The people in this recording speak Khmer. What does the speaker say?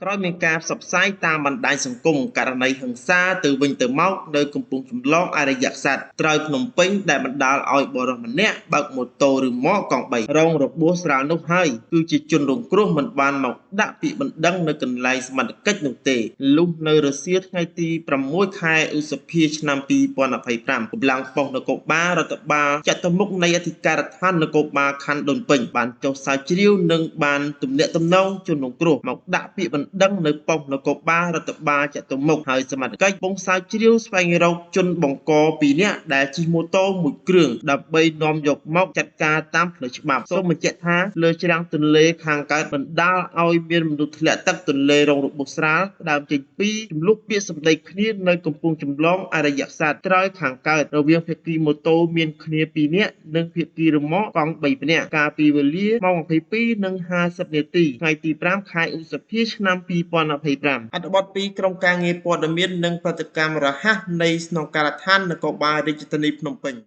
ក្រោយមានការផ្សព្វផ្សាយតាមបណ្ដាញសង្គមករណីហិង្សាទៅវិញទៅមកនៅកំពង់ចម្លងអរិយក្សត្រត្រើយភ្នំពេញដែលបណ្ដាលឲ្យបុរសម្នាក់បើកម៉ូតូឬម៉កង់3រងរបួសស្រាលនោះហើយគឺជាជនរងគ្រោះមិនបានមកដាក់ពាក្យបណ្ដឹងនៅកន្លែងសមត្ថកិច្ចនោះទេលុះនៅរសៀលថ្ងៃទី6ខែឧសភាឆ្នាំ2025កម្លាំងប៉ុស្តិ៍នគរបាលរដ្ឋបាលចតុមុខនៃអធិការដ្ឋាននគរបាលខណ្ឌដូនពេញបានចុះស្រាវជ្រាវនិងបានទំនាក់ទំនងជនរងគ្រោះមកដាក់ពាក្យបណ្ដឹងនៅប៉ុស្តិ៍នគរបាលរដ្ឋបាលចតុមុខហើយសមត្ថកិច្ចកំពុងស្រាវជ្រាវស្វែងរកជនបង្ក2នាក់ដែលជិះម៉ូតូមួយគ្រឿងដើម្បីនាំយកមកចាត់ការតាមផ្លូវច្បាប់សូមបញ្ជាក់ថាលើច្រាំងទន្លេខាងកើតបណ្ដាលឲ្យមានមនុស្សធ្លាក់ទឹកទន្លេរងរបួសស្រាលផ្ដើមចេញពីចំនួនពាក្យសម្ដីគ្នានៅកំពង់ចម្លងអរិយក្សត្រត្រើយខាងកើតរវាងភាគីម៉ូតូមានគ្នា2នាក់និងភាគីរ៉ឺម៉កកង់3នាក់កាលពីវេលាម៉ោង22:50នាទីថ្ងៃទី5ខែឧសភាឆ្នាំ2025អត្ថបទពីក្រុមការងារព័ត៌មាននិងប្រតិកម្មរហ័សនៃស្នងការដ្ឋាននគរបាលរាជធានីភ្នំពេញ។